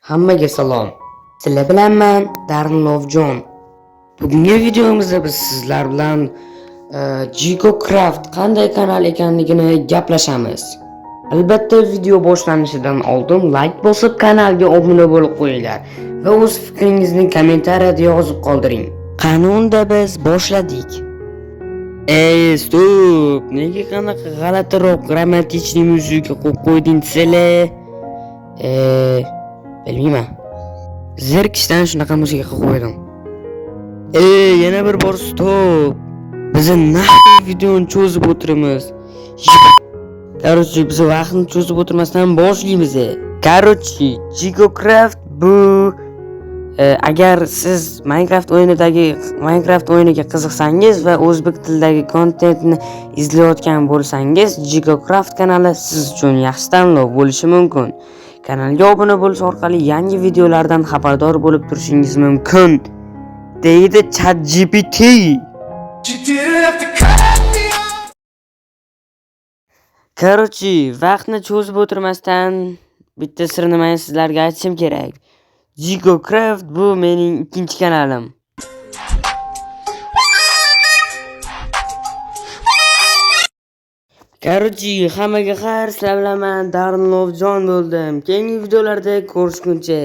Hammaga salom. Sizlar bilan men Darnlovjon. Bugungi videomizda biz sizlar bilan Jigo Craft qanday kanal ekanligini gaplashamiz. Albatta video boshlanishidan oldin like bosib kanalga obuna bo'lib qo'yinglar va o'z fikringizni kommentariyada yozib qoldiring. Qani unda biz boshladik. Ey, стоп! Nega qanaqa g'alatiroq romantichniy muzika qo'yib qo'yding desanglar? Bilmayman. Zerikishdan shunaqa muzika qilib qo'ydim. Ey, yana bir bor стоп! Biz naq videoni cho'zib o'tiramiz. Короче, biz vaqtni cho'zib o'tirmasdan boshlaymiz. Короче, Jigo Craft bu agar siz Minecraft o'yiniga qiziqsangiz va o'zbek tilidagi kontentni izlayotgan bo'lsangiz, Jigo Craft kanali siz uchun yaxshi tanlov bo'lishi mumkin. Kanalga obuna bo'lish orqali yangi videolardan xabardor bo'lib turishingiz mumkin, deydi ChatGPT. You didn't have to cut me off. Короче, vaqtni cho'zib o'tirmasdan bitta sirni men sizlarga aytishim kerak. Jigo Craft bu mening ikkinchi kanalim. Короче, hammaga xayr, sizlar bilan men Darnlovjon bo'ldim. Keyingi videolarda ko'rishguncha.